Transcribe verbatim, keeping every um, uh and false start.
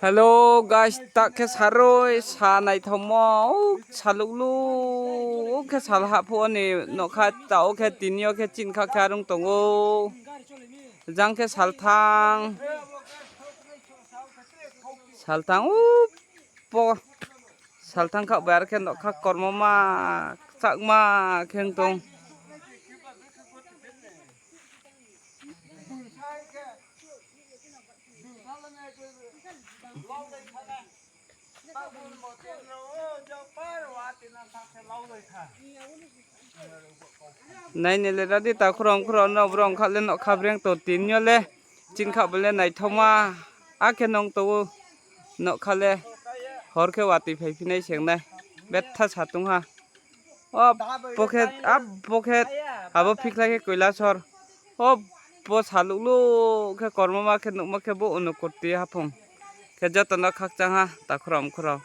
Hello guys, ta khe saroi sa naithaomo, ou saluhlu, ou khe sal hahphuh wo ni nougkha, ta wo khe tini yo khe chini kha khe arung tong ou. Jang khe salthang, salthang, ou po, salthang khaoh bai ar khe nougkha kormo ma, kchakma khe ong tong. Nai ni le ra di, takhu rao mkhu rao no brouh ongkha le nougkha breng tong tini yo le. Chini kha bo le naithaoma, akhe nung tong ou nougkha le. Hor khe watoi phaiphi nai se ong nai. Betha satung ha. O, bo khe, abo khe, abo phikhlai khe Koilasor. O, bo saluhlu khe kormo ma khe nuhmo khe bo Unokurti haphung. Khe joto no khakchang ha, takhu rao mkhu rao.